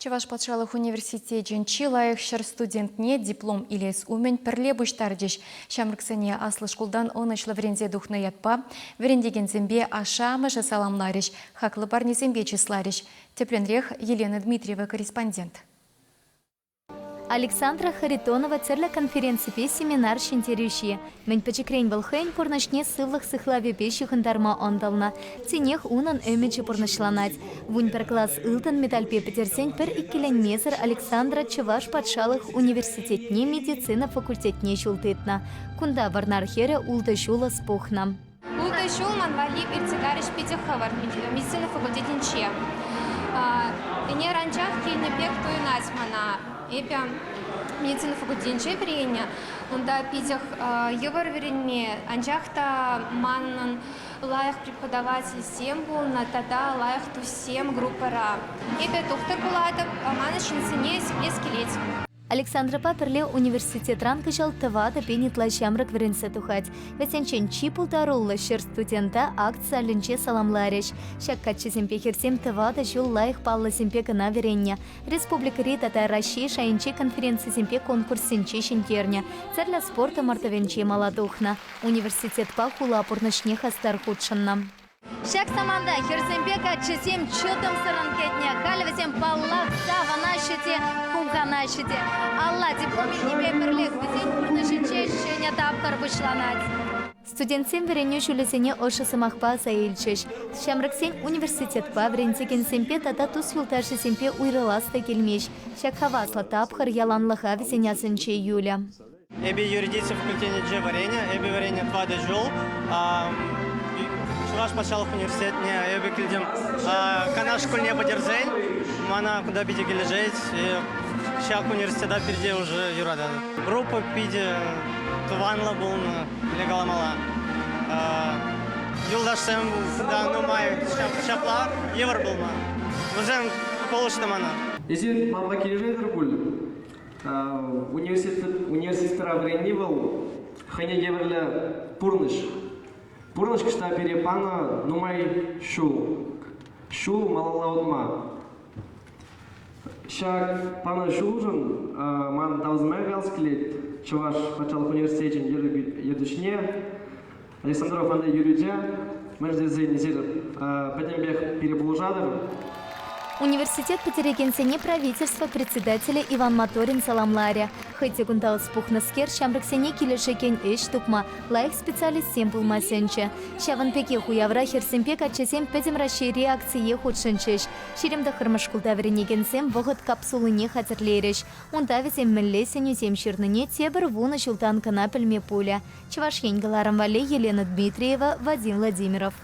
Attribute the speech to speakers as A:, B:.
A: Чӑваш патшалӑх университечӗн чи лайӑх ҫӗр студентне диплом илес умӗн пӗрле пуҫтарчӗҫ. Ҫамрӑксене аслӑ шкултан ӑнӑҫлӑ вӗренсе тухнӑ ятпа вӗрентекенсемпе ашшӗ-амӑшӗ саламларӗҫ, хаклӑ парнесемпе чысларӗҫ. Тӗплӗнрех Елена Дмитриева корреспондент.
B: Александра Харитонова тӗрлӗ конференципе семинар ҫӗнтерӳҫи. Мӗн пӗчӗкрен вӑл хӑйӗн пурнӑҫне сывлӑх сыхлавӗпе ҫыхӑнтарма ӑнтӑлнӑ. Тинех унӑн ӗмӗчӗ пурнӑҫланать. 11 класс ылтӑн медальпе пӗтерсен пӗр иккӗленмесӗр Александра Чӑваш патшалӑх университетне медицина факультетне ҫул тытнӑ. Кунта Вӑрнар хӗрӗ ултӑ ҫул ӑс пухнӑ.
C: Ултӑ ҫул ман валли иртсе карӗҫ питӗ хӑвӑрт медицина факультетӗнче. Ӗнер анчах килнӗ пек туйӑнать мана. Эпӗ медицина факультетӗнче вӗреннӗ. Унта питӗ йывӑр вӗренме, анчах та манӑн лайӑх преподавательсем пулнӑ тата лайӑх туссем группӑра. Эпӗ тухтӑр пулатӑп, манӑн ҫынсене сиплес килет.
B: Александрӑпа пӗрле университетран кӑҫал 4000 ытла ҫамрӑк вӗренсе тухать. Вӗсенчен чи пултаруллӑ ҫӗр студента акт залӗнче саламларӗҫ. Ҫак каччӑсемпе хӗрсем тӑватӑ ҫул лайӑх паллӑсемпе кӑна вӗреннӗ. Республикӑри тата Раҫҫей шайӗнчи конференцисемпе конкурссенче ҫӗнтернӗ, тӗрлӗ спорт ӑмӑртӑвӗнче мала тухнӑ, университетпа хула пурнӑҫне хастар хутшӑннӑ.
D: Ҫак саманта хӗрсемпе каччӑсем чӑтӑмсӑррӑн кӗтнӗ. Халӗ вӗсем, паллах, савӑнаҫҫӗ те, хумханаҫҫӗ те. Алла диплом илнипе пӗрлех вӗсен пурнӑҫӗнче ҫӗнӗ тапхӑр пуҫланать.
B: Студентсем вӗренӳ ҫулӗсене ӑшӑ сӑмахпа аса илчӗҫ. Ҫамрӑксен университетпа, вӗрентекенсемпе тата тус-юлташӗсемпе уйрӑлас та килмест. Ҫак хаваслӑ тапхӑр яланлӑха вӗсен асӗнче юлӗ.
E: Эпӗ юридици факультетӗнче вӗреннӗ. Эпӗ вӗреннӗ тӑватӑ ҫул. Чӑваш патшалӑх университетне эпӗ килтӗм. Канаш шкулне пӗтерсен мана кунта питӗ килӗшет. Ҫак университета пирте уже юрататӑп. Группа питӗ тӑванлӑ пулнӑ, мӗнле каламалла. Юлташсем кунта нумай ҫапла йывӑр пулнӑ. Вӗсем пулӑшнӑ мана.
F: Эсир манпа килӗшетӗр пуль? Университетра вӗренни вӑл хӑйне евӗрлӗ пурнӑҫ. Пурнӑҫ кӑшта пире панӑ нумай ҫул. Ҫул малалла утма. Ҫак панӑ ҫулшӑн ман тав сӑмахӗ калас килет Чӑваш патшалӑх университечӗн ертӳҫине Александров Андрей Юрьевича, мӗншӗн тесен эсир пӗтӗмпех пире пулӑшатӑр.
B: Университет пӗтерекенсене правительство председателӗ Иван Моторин саламларӗ. Хӑй те кунта ӑс пухнӑскер ҫамрӑксене килӗшекен ӗҫ тупма, лайӑх специалистсем пулма сӗнчӗ. Ҫавӑн пекех уявра хӗрсемпе каччӑсем Пӗтӗм Раҫҫейри акцие хутшӑнчӗҫ. 29-мӗш шкулта вӗренекенсем вӑхӑт капсулине хатӗрлерӗҫ. Унта вӗсем мӗнле сӗнӳсем ҫырнине тепӗр вунӑ ҫултан кӑна пӗлме пулӗ. Чӑваш Ен кӑларӑм валли Елена Дмитриева, Вадим Владимиров.